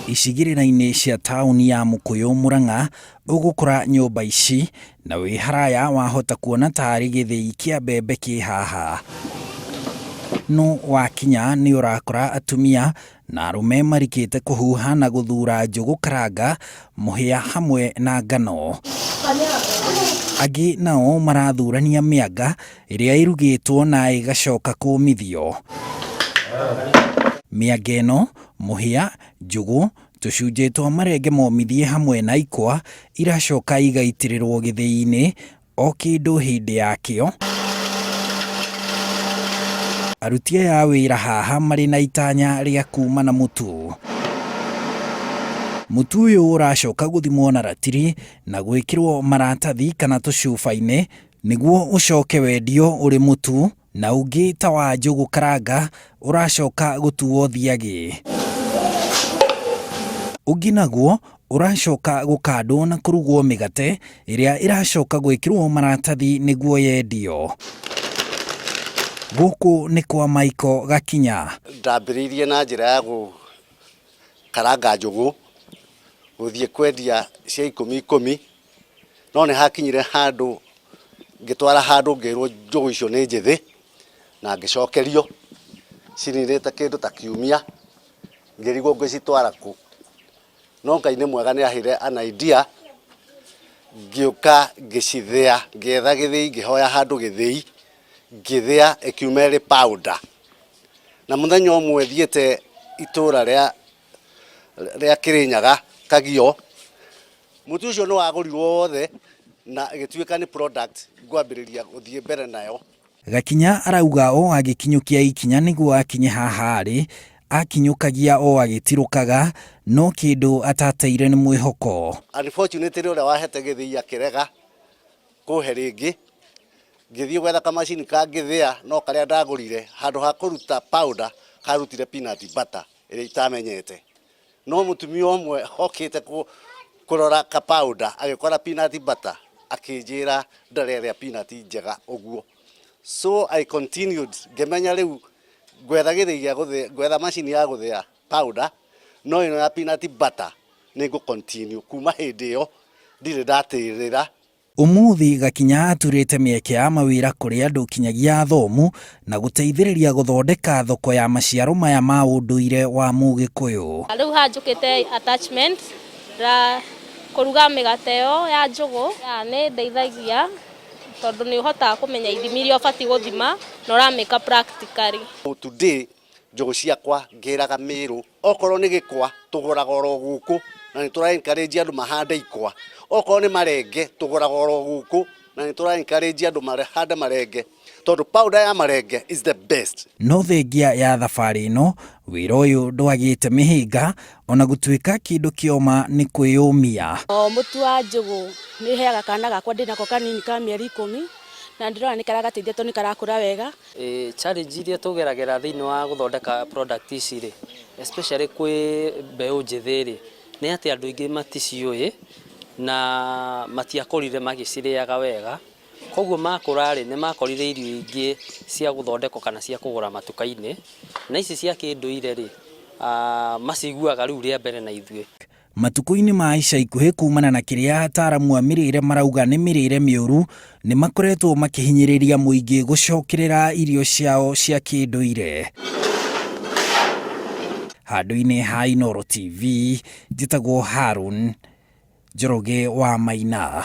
Icigĩrĩra-inĩ cia taũni ya Mũkũyũ Mũrang'a ũgũkora nyũmba ici na wĩ haraya wahota kuona tarĩ gĩthĩi kĩa mbembe kĩ haha. No wakinya nĩ ũrakora atumia na arũme marikĩte kũhuha na gũthura njũgũ karanga, mũhĩa hamwe na ngano. Angĩ nao marathurania mĩanga ĩrĩa ĩrugĩtwo na ĩgacoka kũmithio. Mĩanga ĩno Mũhĩa, njũgũ, tũcunjĩ twa marenge momithie hamwe na ikwa iracoka igaitĩrĩrwo gĩthĩi-inĩ o kĩndũ hĩndĩ yakĩo. Aruti aya a wĩra haha marĩ na itanya rĩa kuma na mũtu. Mũtu ũyũ ũracoka gũthimwo na ratiri na gwĩkĩrwo maratathi kana tũcuba-inĩ nĩguo ũcoke wendio ũrĩ mũtu. Na ũngĩ ta wa njũgũ karanga ũracoka gũtuo thiagĩ. Ũngĩ naguo ũracoka gũkandwo na kũrugwo mĩgate ĩrĩa ĩracoka gwĩkĩrwo maratathi nĩguo yendio. Gũkũ nĩ kwa Michael Gakinya. Ndambĩrĩirie na njĩra ya gũkaranga njũgũ, gũthiĩ kwendia cia ikũmi ikũmi, No nĩ hakinyire handũ ngĩtwara handũ ngĩrwo njũgũ icio nĩ njĩthĩ na ngĩcokerio cininĩte kĩndũ ta kiumia ngĩrigwo ngũcitwara kũ. No Ngai nĩ mwega nĩ aheire an idea ngĩũka ngĩcithĩa ngĩetha gĩthĩi ngĩhoya handũ gĩthĩi ngĩthĩa ĩkiuma ĩrĩ powder. Na mũthenya ũmwe thiĩte itũra rĩa Kĩrĩnyaga Kagio. Mũtĩ ũcio nĩ wagũrirwo wothe na ĩgĩtuĩka nĩ product ngwambĩrĩria gũthiĩ mbere nayo. Gakinya arauga o agĩkinyũkia ikinya nĩguo akinye haha arĩ, akinyũkagia o agĩtirũkaga, no kĩndũ atateire nĩ mwĩhoko. Unfortunately ũrĩa wahete gĩthĩi akĩrega kũhe rĩngĩ, ngĩthiĩ gwetha kamacini kangĩthĩa no karĩa ndagũrire handũ ha kũruta powder karutire peanut butter ĩrĩa itamenyete. No mũtumia ũmwe okĩte kũrora ka powder agĩkora peanut butter akĩnjĩra ndarĩ arĩa peanut njega ũguo. So I continued ngĩmenya rĩu ngwetha gĩthĩi gĩa gũthĩa, ngwetha macini ya gũthĩa powder no ĩno ya peanut butter nĩ ngũ continue. Kuma hĩndĩ ĩyo ndirĩ ndatĩrĩra. Ũmũthĩ Gakinya aturĩte mĩeke ya mawĩra kũrĩ andũ kinyagia athomu na gũteithĩrĩria gũthondeka thoko ya maciaro maya ma ũndũire wa Mũgĩkũyũ. Rĩu haha njũkĩte attachment ra kũruga mĩgate ĩyo ya njũgũ. Nĩ ĩndeithagia tondũ nĩ ũhotaga kũmenya ithimi iria ũbatiĩ gũthima na ũramĩka practically. Today njũgũ ciakwa ngĩraga Mĩrũ, okorwo nĩ gĩkwa tũgũraga oro gũkũ na nĩ tũra encourage andũ mahande ikwa, okorwo nĩ marenge tũgũraga oro gũkũ na nĩ tũra encourage andũ mahande marenge tondũ powder ya marenge is the best. No thengia ya thabarĩ ĩno, wĩra ũyũ ndwagĩte mĩhĩnga ona gũtuĩka kĩndũ kĩoma nĩ kwĩyũmia. O mũtu wa njũgũ nĩ heaga kana gakwa ndĩnako kanini ka mĩeri ikũmi na ndĩrona nĩ karagateithia tondũ nĩ karakũra wega. Challenge iria tũgeragĩra thĩinĩ wa gũthondeka product ici rĩ, especially kwĩ mbeũ njĩthĩ rĩ, nĩ atĩ andũ aingĩ maticiũĩ na matiakũrire magĩcirĩaga wega, koguo makũra rĩ, nĩ makorire irio ingĩ cia gũthondekwo kana cia kũgũra matuka-inĩ, na ici cia kĩndũire rĩ, maciguaga rĩu rĩa mbere na ithuĩ. Matukũ-inĩ ma ica ikuhĩ kumana na kĩrĩa ataaramu a mĩrĩre marauga nĩ mĩrĩre mĩũru, nĩ makoretwo makĩhinyĩrĩria mũingĩ gũcokerera irio ciao cia kĩndũire. Handũ-inĩ ha Inooro TV, njĩtagwo Harun Njoroge wa Maina.